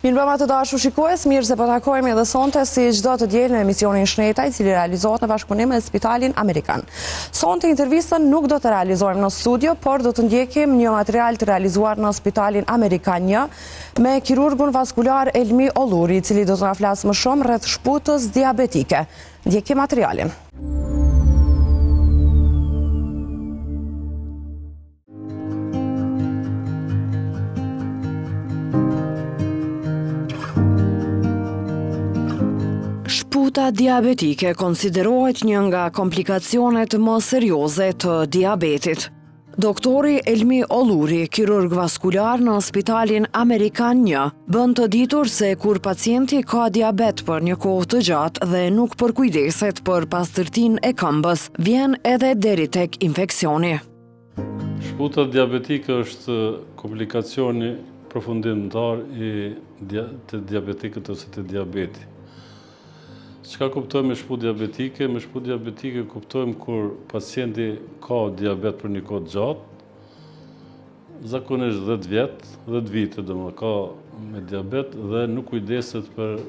Mirëmbrëma të dashur shikues, mirë se po takohemi edhe sonte si çdo të diel në emisionin Shneta, i cili realizohet në bashkëpunim me Spitalin Amerikan. Sonte intervistën nuk do të realizojmë në studio, por do të ndjekim një material të realizuar në Spitalin Amerikan 1 me kirurgun vaskular Elmi Olluri, i cili do të na flasë më shumë rreth shputës diabetike. Ndjekim materialin. Shputa diabetike konsiderohet një nga komplikacionet më serioze të diabetit. Doktori Elmi Olluri, kirurg vaskular në Spitalin Amerikan 1, bën të ditur se kur pacienti ka diabet për një kohë të gjatë dhe nuk përkujdeset për pastërtinë e këmbës, vjen edhe deri tek infeksioni. Shputa diabetike është komplikacioni përfundimtar i te diabetikët ose te diabeti. Çka kuptojmë me shputë diabetike? Me shputë diabetike kuptojmë kur pacienti ka diabet për një kohë të gjatë, zakonisht 10 vjet, 10 vite domethënë ka me diabet dhe nuk kujdeset për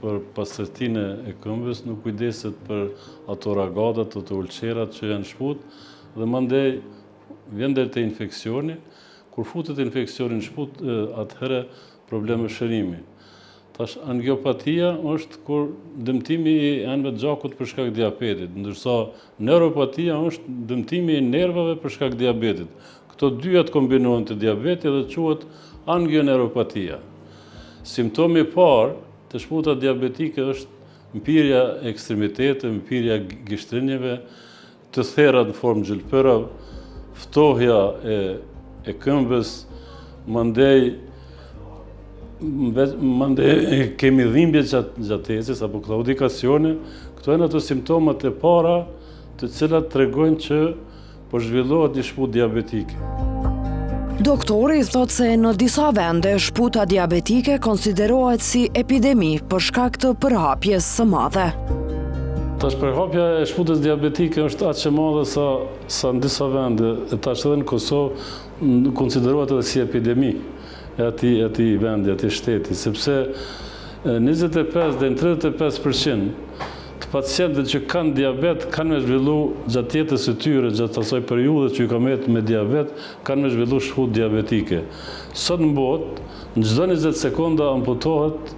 për pastërtinë e këmbës, nuk kujdeset për ato ragadat, ato ulçerat që janë shput, Dhe mandej vjen deri te infeksioni, kur futet infeksioni në shput, atëherë problem është shërimi. Tash angiopatia është kur dëmtimi i enëve të gjakut për shkak diabetit, ndërsa neuropatia është dëmtimi i nervave për shkak diabetit. Këto dyja të kombinohen te diabeti dhe quhet angioneuropatia. Simptomi i parë te shputa diabetike është mpirja e ekstremiteteve, mpirja e gishtrinjeve, Të therat në formë gjilpërave, ftohja e e këmbës, mandej mandej kemi dhimbje gjatë gjatë ecjes apo klaudikacione, këto janë ato simptomat e para të cilat tregojnë që po zhvillohet një shputë diabetike. Doktori thotë se në disa vende shputa diabetike konsiderohet si epidemi për shkak të përhapjes së madhe. Tash përhapja e shputës diabetike është aq e madhe sa sa në disa vende, e tash edhe në Kosovë konsiderohet edhe si epidemi e atij e atij vendi, atij shteti, sepse 25 deri në 35 për qind të pacientëve që kanë diabet kanë me zhvillu gjatë jetës së tyre, gjatë asaj periudhe që ju ka met me diabet, kanë me zhvillu shputë diabetike. Sot në botë, në çdo 20 sekonda amputohet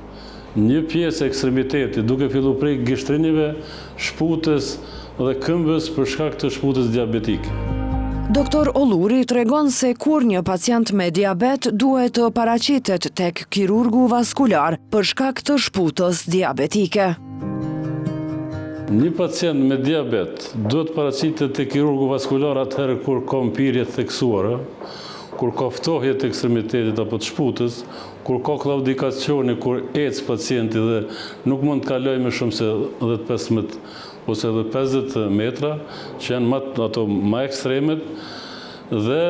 një pjesë e ekstremitetit, duke fillu prej gishtrinjve, shputës dhe këmbës për shkak të shputës diabetike. Doktor Olluri tregon se kur një pacient me diabet duhet të paraqitet tek kirurgu vaskular për shkak të shputës diabetike. Një pacient me diabet duhet të paraqitet te kirurgu vaskular atëherë kur ka mpirje të theksuara, kur ka ftohje të ekstremitetit apo të shputës, kur ka klaudikacione, kur ec pacienti dhe nuk mund të kalojë më shumë se 10, 15 ose edhe 50 metra, që janë ma, ato ma ekstremet, dhe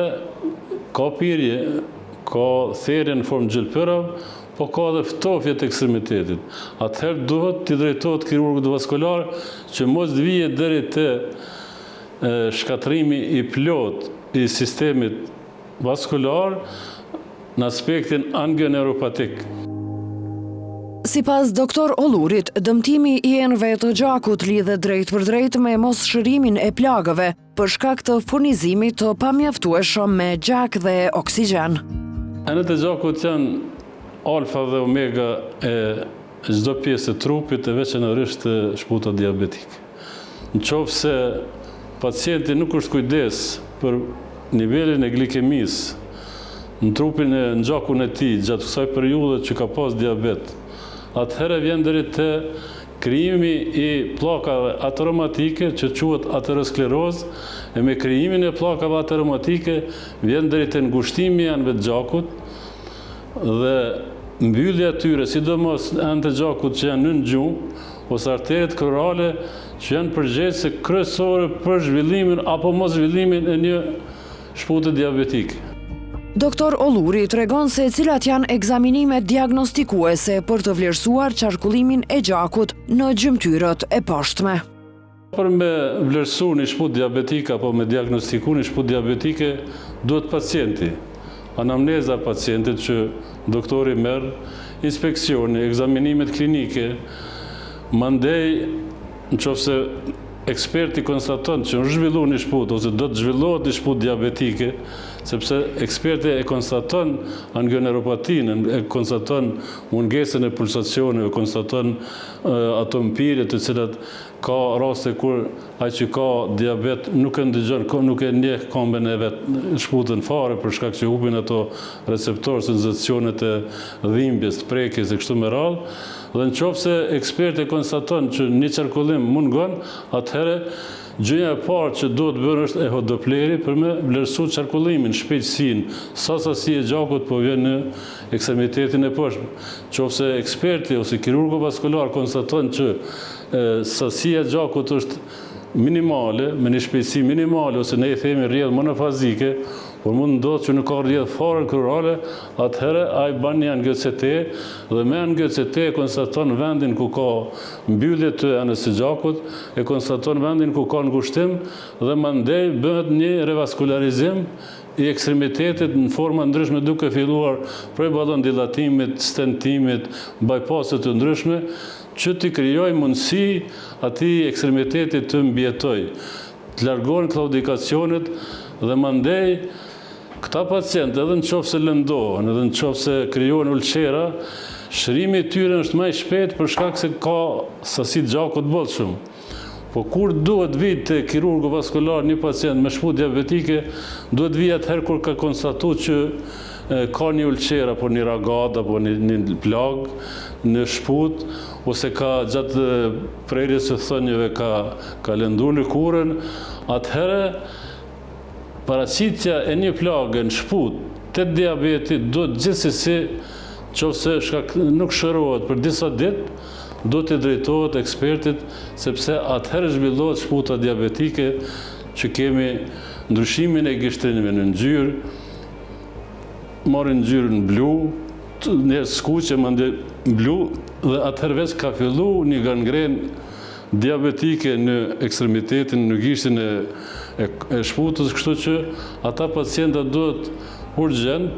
ka pirje, ka therje në formë gjilpërave, po ka edhe ftofje të ekstremitetit. Atëherë duhet t'i drejtohet kirurgut vaskular që mos të vije deri te shkatërrimi i plotë i sistemit vaskular në aspektin angioneuropatik. Sipas doktor Ollurit, dëmtimi i enëve të gjakut lidhet drejtpërdrejt me mosshërimin e plagëve, për shkak të furnizimit të pamjaftueshëm me gjak dhe oksigjen. Enët e gjakut janë alfa dhe omega e çdo pjese të trupit e veçanërisht te shputa diabetike. Në qoftë se pacienti nuk është kujdes për nivelin e glikemisë në trupin e në gjakun e tij gjatë kësaj periudhe që ka pas diabet, atëherë vjen deri te Krijimi i pllakave ateromatike që quhet aterosklerozë e me krijimin e pllakave ateromatike vjen deri te ngushtimi i enëve të gjakut dhe mbyllja e tyre, sidomos enët e gjakut që janë nën gju ose arteriet krurale që janë përgjegjëse kryesore për zhvillimin apo moszhvillimin e një shpute diabetike. Doktor Olluri tregon se cilat janë ekzaminimet diagnostikuese për të vlerësuar qarkullimin e gjakut në gjymtyrët e poshtme. Për me vlerësu një shputë diabetike apo me diagnostiku një shputë diabetike, duhet pacienti, anamneza e pacientit që doktori merr, inspeksioni, ekzaminimet klinike, mandej në qoftë se eksperti konstaton që është zhvillu një shputë ose do të zhvillohet një shputë diabetike, sepse eksperti e konstaton angioneuropatinë, e konstaton mungesën e pulsacioneve, konstaton ato mpirje të cilat ka raste kur ai që ka diabet nuk e ndëgjon, nuk e njeh kambën e vet, shputën fare për shkak që hupin ato receptorë, senzacionet e dhimbjes, të prekjes e kështu me radhë. Dhe në qoftë se eksperti konstaton që një qarkullim mungon, atëherë gjëja e parë që duhet bërë është ehodopleri për me vlerësu qarkullimin, shpejtësinë, sa sasi e gjakut po vjen në ekstremitetin e poshtëm. Qoftë se eksperti ose kirurgu vaskular konstaton që sasia e gjakut është minimale, me një shpejtësi minimale, ose ne i themi rrjedhë monofazike, por mund ndodhë që nuk ka rrjedhë fare krurale, atëherë ai ban një angio-CT dhe me angio-CT e konstaton vendin ku ka mbyllje të enës së gjakut, e konstaton vendin ku ka ngushtim dhe mandej bëhet një revaskularizim i ekstremitetit në forma ndryshme duke filluar prej balon dilatimit, stentimit, bypasset të ndryshme, që t'i krijojë mundësi atij ekstremiteti të mbijetojë, të largohen klaudikacionet dhe mandej këta pacientë edhe në qoftë se lëndohen, edhe në qoftë se krijohen ulçera, shërimi i tyre është më i shpejtë për shkak se ka sasi të gjakut bollshëm. Po kur duhet vijë te kirurgu vaskular një pacient me shputë diabetike, duhet vijë atëherë kur ka konstatu që ka një ulçerë apo një ragadë apo një, një plagë në shputë ose ka gjatë prerjes së thonjve ka ka lëndu lëkurën, atëherë Paraqitja e një plage në shputë te diabeti duhet gjithsesi qoftë se shkak nuk shërohet për disa ditë, duhet t'i drejtohet ekspertit sepse atëherë zhvillohet shputa diabetike që kemi ndryshimin e gishtrinjve në ngjyrë, marrin ngjyrën blu, një skuqe mandej blu dhe atëherë veç ka fillu një gangrenë diabetike në ekstremitetin, në gishtin e, e, e shputës, kështu që ata pacienta duhet urgjent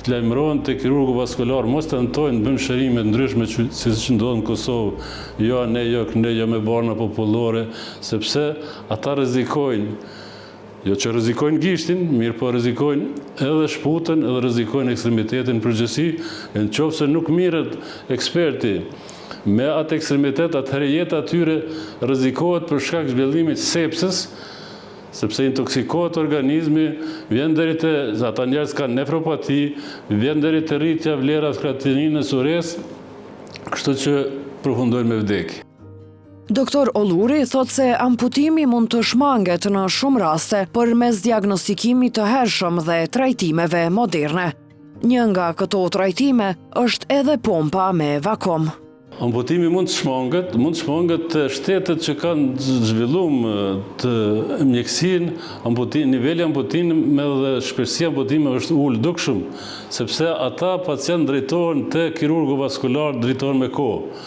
të lajmërohen te kirurgu vaskular, mos tentojnë të bëjnë shërime të ndryshme që siç ndodh në Kosovë, jo anej, jo kënej, jo me barna popullore, sepse ata rrezikojnë Jo që rrezikojnë gishtin, mirëpo rrezikojnë edhe shputën edhe rrezikojnë ekstremitetin në përgjithësi, e në qoftë se nuk mirret eksperti me atë ekstremitet, atëherë jeta e tyre rrezikohet për shkak zhvillimit sepsës, sepse intoksikohet organizmi, vjen deri te, ata njerëz kanë nefropati, vjen deri te rritja e vlerave të kreatininës, uresë, kështu që përfundojnë me vdekje. Doktor Olluri thotë se amputimi mund të shmanget në shumë raste përmes diagnostikimit të hershëm dhe trajtimeve moderne. Një nga këto trajtime është edhe pompa me vakum. Amputimi mund të shmanget, mund të shmanget te shtetet që kanë zhvilluar të mjekësinë, amputim, niveli i amputimeve dhe shpeshtësia e amputimeve është ulë dukshëm, sepse ata pacientë drejtohen te kirurgu vaskular, drejtohen me kohë.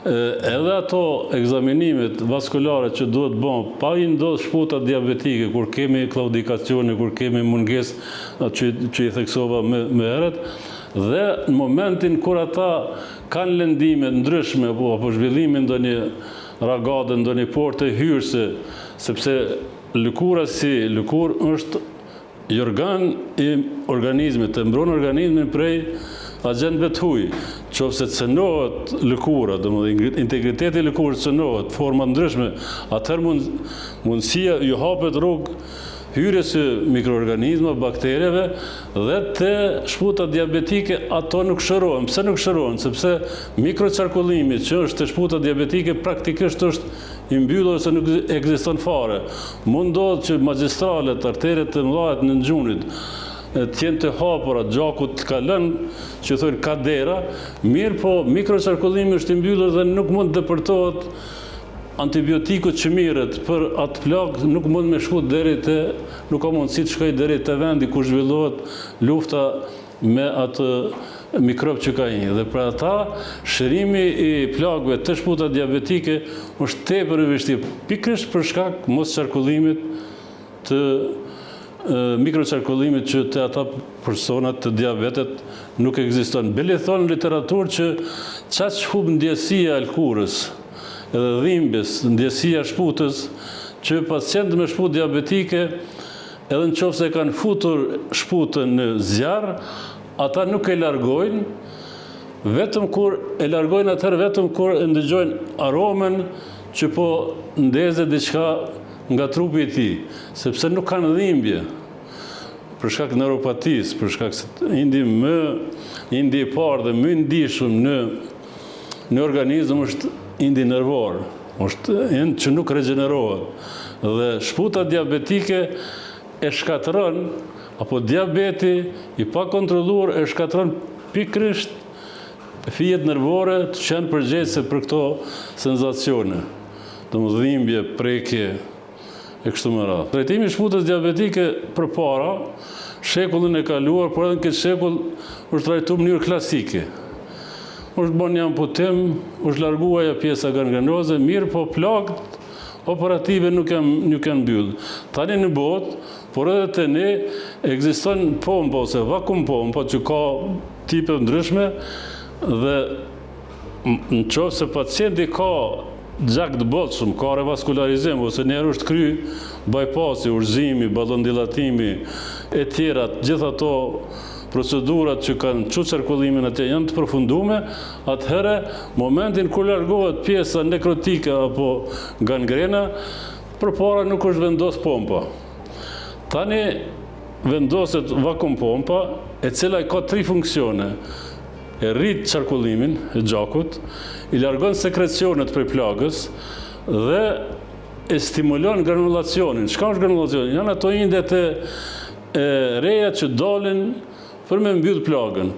Edhe ato ekzaminimet vaskulare që duhet bë pa i ndodh shputa diabetike kur kemi klaudikacione, kur kemi mungesë që që i theksova më më herët dhe në momentin kur ata kanë lëndime të ndryshme apo apo zhvillimin ndonjë ragade, ndonjë porte hyrëse, sepse lëkura si lëkurë është Një organ i organizmit, e mbron organizmin prej agjentëve të huaj. Qoftë se cenohet lëkura, domethënë integriteti i lëkurës cenohet, forma të ndryshme, atëherë mund, mundësia ju hapet rrugë hyrjes së mikroorganizmave, baktereve dhe te shputat diabetike ato nuk shërohen. Pse nuk shërohen? Sepse mikroqarkullimi që është te shputat diabetike praktikisht është i mbyllur ose nuk ekziston fare. Mund ndodhë që magjistralet, arteret e mëdha të nëngjunit, të jenë të hapura, gjaku të kalon, që thonë ka dera, mirëpo mikroqarkullimi është i mbyllur dhe nuk mund të depërtohet antibiotiku që mirret për atë plagë nuk mund me shku deri te, nuk ka mundësi të shkojë deri te vendi ku zhvillohet lufta me atë mikrob që ka hi. Dhe për ata, shërimi i plagëve te shputa diabetike është tepër i vështirë, pikërisht për shkak mosqarkullimit të. mikroqarkullimit që te ata personat të diabetit nuk ekziston. Bile thonë në literaturë që qaq humb ndjesia e lëkurës edhe dhimbjes, ndjesia e shputës, që pacientët me shputë diabetike edhe në qoftë se kanë futur shputën në zjarr, ata nuk e largojnë, vetëm kur e largojnë atëherë vetëm kur e ndëgjojnë aromën që po ndezet diçka nga trupi i tij, sepse nuk kanë dhimbje për shkak të neuropatisë, për shkak se indi më indi i parë dhe më i ndishëm në në organizëm është indi nervor, është ind që nuk regjenerohet. Dhe shputa diabetike e shkatërron apo diabeti i pakontrolluar e shkatërron pikërisht fijet nervore që janë përgjegjëse për këto senzacione. Domethënë dhimbje, prekje e kështu me radhë. Trajtimi i shputës diabetike përpara, shekullin e kaluar, por edhe në këtë shekull është trajtu në mënyrë klasike. Është bërë një amputim, është larguar ajo pjesa gangrenoze, mirëpo plagët operative nuk janë nuk janë mbyllë. Tani në botë, por edhe te ne ekziston pompa ose vakum pompa që ka tipe të ndryshme dhe Në qoftë se pacienti ka gjak të bollshëm, ka revaskularizim ose njëherë është kry bypassi, urzimi, balon dilatimi e tjera, gjithë ato procedurat që kanë çu qarkullimin atje janë të përfundume, atëherë momentin kur largohet pjesa nekrotike apo gangrena, përpara nuk është vendos pompa. Tani vendoset vakum pompa, e cila ka tri funksione. E rrit qarkullimin e gjakut, i largon sekrecionet prej plagës dhe e stimulon granulacionin. Çka është granulacioni? Janë ato indet e, e reja që dalin për me mbyll plagën.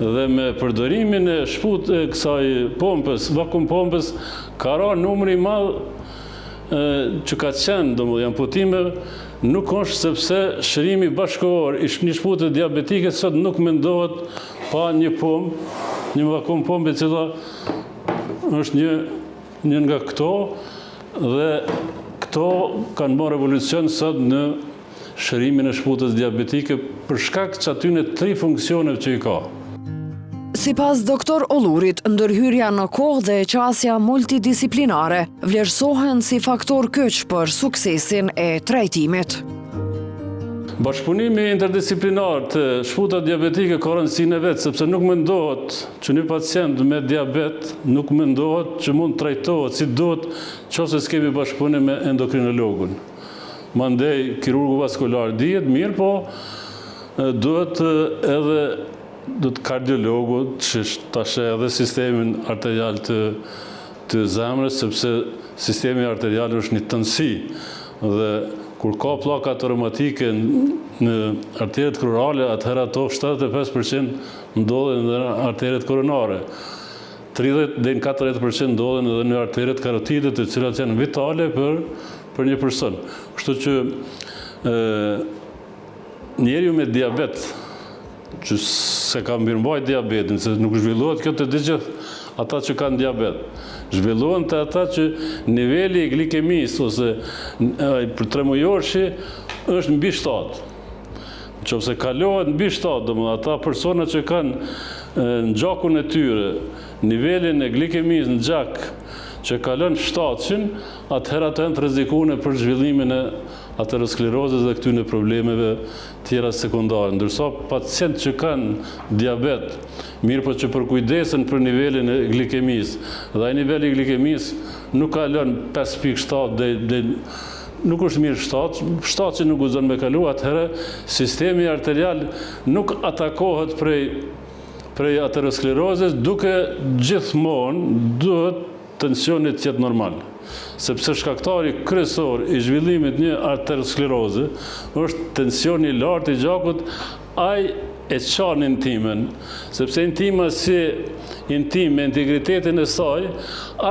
Dhe me përdorimin e shput e kësaj pompës, vakum pompës, ka ra numri i madh që ka qenë, domethënë, amputime, nuk është sepse shërimi bashkëkohor i një shpute diabetike sot nuk mendohet pa një pompë, një vakum pompë e cila është një, një nga këto dhe këto kanë bërë revolucion sot në shërimin e shputës diabetike për shkak të atyne tri funksioneve që i ka. Sipas Doktor Ollurit, ndërhyrja në kohë dhe qasja multidisiplinare vlerësohen si faktor kyç për suksesin e trajtimit. Bashkëpunimi interdisiplinar te shputa diabetike ka rëndësinë e vet, sepse nuk mendohet që një pacient me diabet nuk mendohet që mund të trajtohet si duhet qoftë se s'kemi bashkëpunim me endokrinologun. Mandej kirurgu vaskular dihet mirë, po duhet edhe do të kardiologu që ta sheh edhe sistemin arterial të të zemrës, sepse sistemi arterial është një tënësi dhe kur ka pllaka ateromatike në arteret koronare, atëherë ato 75% ndodhen në arteret koronare. 30 deri në 40% ndodhen edhe në arteret karotide, të cilat janë vitale për për një person. Kështu që ë njeriu me diabet që s'e ka mirëmbajt diabetin, se nuk zhvillohet kjo te të gjithë ata që kanë diabet. Zhvillohen te ata që niveli i glikemisë ose për tremujorshi është mbi 7. Në qoftë se kalohet mbi 7, domethënë ata persona që kanë në gjakun e tyre nivelin e glikemisë në gjak që kalon 700, atëherë ato janë të rrezikuar për zhvillimin e aterosklerozës dhe këtyre problemeve tjera sekondare. Ndërsa pacientët që kanë diabet, mirëpo që përkujdesen për nivelin e glikemisë, dhe ai nivel i glikemisë nuk kalon 5.7 deri nuk është mirë 7, 7 që nuk guxon me kalu, atëherë sistemi arterial nuk atakohet prej prej aterosklerozës, duke gjithmonë duhet tensioni të jetë normal. Sepse shkaktari kryesor i zhvillimit një arterioskleroze është tensioni i lartë i gjakut, ai e çan intimën, sepse intima si intimë me integritetin e saj,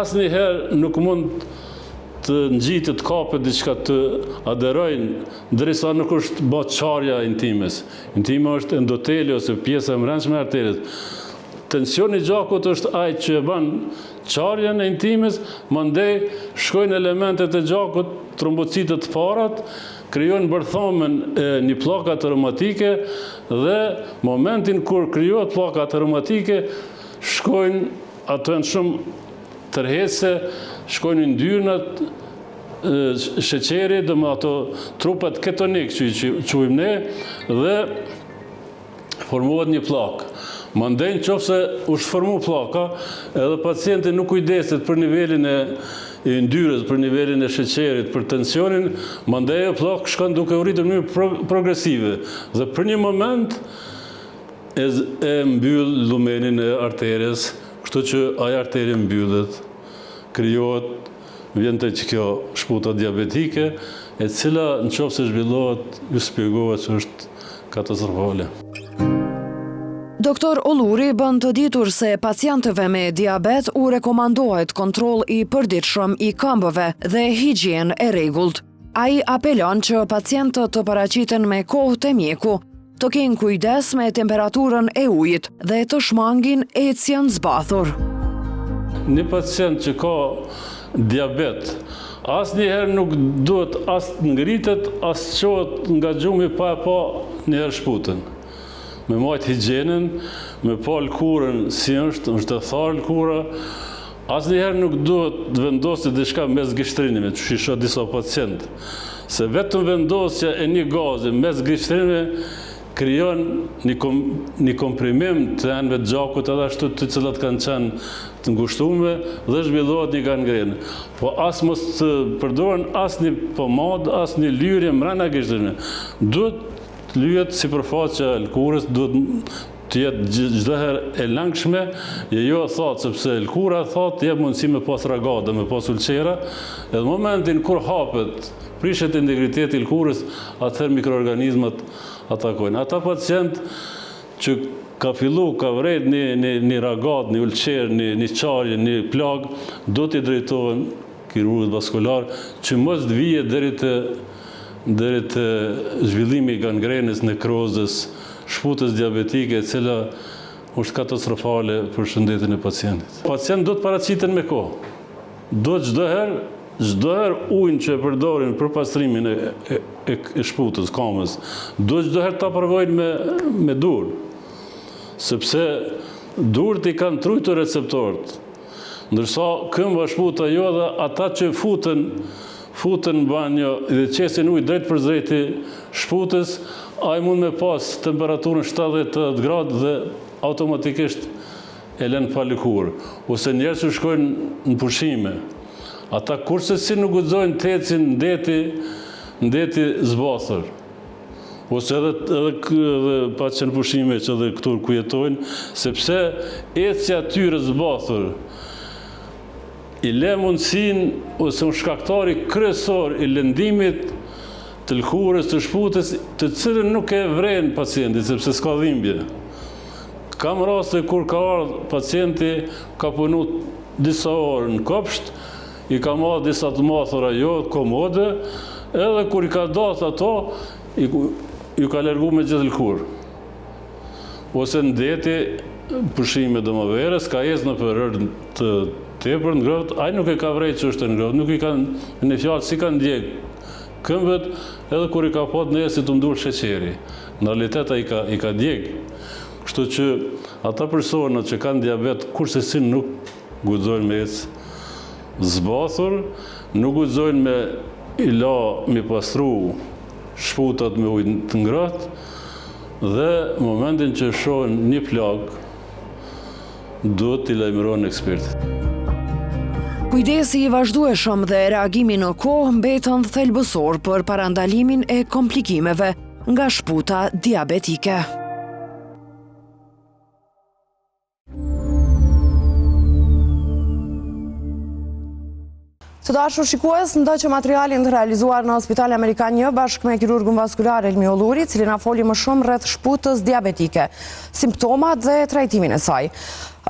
asnjëherë nuk mund të ngjitet, të kapet diçka të aderojnë, derisa nuk është ba çarja e intimës. Intima është endoteli ose pjesa e mbrendshme e arterit. Tensioni i gjakut është ai që e bën çarjen e intimës, mandej shkojnë elementet e gjakut, trombocitet të parat, krijojnë bërthamën e një pllake ateromatike dhe momentin kur krijohet pllaka ateromatike, shkojnë, ato janë shumë tërheqëse, shkojnë yndyrnat, sheqeri, domethënë ato trupat ketonik që i quajmë ne, dhe formohet një pllakë. Mandej në qoftë se është formu pllaka, edhe pacienti nuk kujdeset për nivelin e yndyrës, për nivelin e sheqerit, për tensionin, mandej ajo pllakë shkon duke u rritur në mënyrë progresive. Dhe për një moment e, e mbyll lumenin e arteries, kështu që ajo arterie mbyllet, krijohet Vjen te kjo shputa diabetike, e cila në qoftë se zhvillohet, ju shpjegova që është katastrofale. Doktor Olluri bën të ditur se pacientëve me diabet u rekomandohet kontroll i përditshëm i këmbëve dhe higjienë e rregullt. Ai apelon që pacientët të paraqiten me kohë te mjeku, të kenë kujdes me temperaturën e ujit dhe të shmangin ecjen zbathur. Një pacient që ka diabet, asnjëherë nuk duhet as të ngritet, as të çohet nga gjumi pa e pa njëherë shputën. Me majtë higjienën, me pa lëkurën si është, është e tharë lëkura, Asnjëherë nuk duhet të vendosni diçka mes gishtrinjve, qysh i shoh disa pacientë, se vetëm vendosja e një gaze mes gishtrinjve krijon një një komprimim të enëve të gjakut edhe ashtu të cilat kanë qenë të ngushtume dhe zhvillohet një gangrenë. Po as mos të përdoren asnjë pomadë, asnjë lyrje mrena gishtrinjve. Duhet të lyhet sipërfaqja e lëkurës, duhet të jetë çdo herë e lëngshme, e jo e thatë, sepse lëkura e thatë jep mundësi me pas ragada, me pas ulqera, edhe në momentin kur hapet, prishet integriteti i lëkurës, atëherë mikroorganizmat atakojnë. Ata pacientë që ka fillu, ka vrejt një, një, një ragadë, një ulqerë, një, një çarje, një plagë, do t'i drejtohen kirurgut vaskular, që mos të vije deri te deri te zhvillimi i gangrenës, nekrozës, shputës diabetike e cila është katastrofale për shëndetin e pacientit. Pacientët duhet të paraqiten me kohë. Duhet çdo herë, çdo herë ujin që e përdorin për pastrimin e, e, e, e shputës, kamës, duhet çdo herë ta provojnë me me dur. Sepse durt i kanë trujtur receptorët. Ndërsa këmba shputa jo edhe ata që futen futen në banjo dhe qesin ujë drejtpërdrejti shputës, ai mund me pas temperaturën 70-80 gradë dhe automatikisht e lën pa lëkurë. Ose njerëz që shkojnë në pushime. Ata kurrsesi nuk guxojnë të ecin në deti, në deti zbathur. Ose edhe edhe edhe pa qenë pushime që edhe këtu ku jetojnë, sepse ecja e tyre zbathur i le mundësinë ose është shkaktari kryesor i lëndimit të lëkurës, të shputës, të cilën nuk e vren pacienti, sepse s'ka dhimbje. Kam raste kur ka ardhë pacienti, ka punu disa orë në kopsht, I ka marrë disa të mathura jo komode, edhe kur i ka dathë ato, ju ka largu me gjithë lëkurë. Ose në deti, pushime domethënë verës, ka ecë nëpër rërë të tepër ngrohtë, ai nuk e ka vrejt që është e ngrohtë, nuk i ka një fjalë s'i ka ndjek këmbët, edhe kur i ka pa të nesërmit tu ndul sheqeri. Në realitet ai ka, i ka djeg. Kështu që ata persona që kanë diabet, kurrsesi nuk guxojnë me ecë zbathur, nuk guxojnë me i la me pastru shputat me ujë të ngrohtë dhe momentin që shohin një plagë duhet t'i lajmërohen ekspertit. Kujdesi i vazhdueshëm dhe reagimi në kohë mbeten thelbësor për parandalimin e komplikimeve nga shputa diabetike. Të dashur shikues, ndoqëm materialin të realizuar në Spitalin Amerikan 1 bashkë me kirurgun vaskular Elmi Olluri, i cili na foli më shumë rreth shputës diabetike, simptomat dhe trajtimin e saj.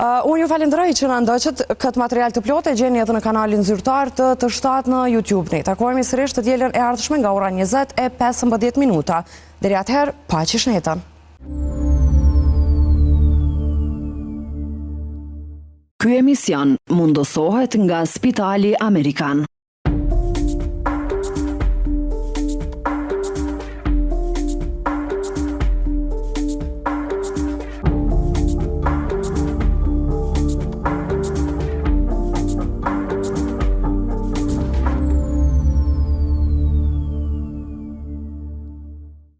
Unë ju falenderoj që na ndoqët këtë material të plotë e gjeni edhe në kanalin zyrtar të të shtatë në YouTube. Ne takohemi sërish të dielën e ardhshme nga ora 20 e 15 minuta. Deri atëherë, paçi shnetën. Ky emision mundësohet nga Spitali Amerikan.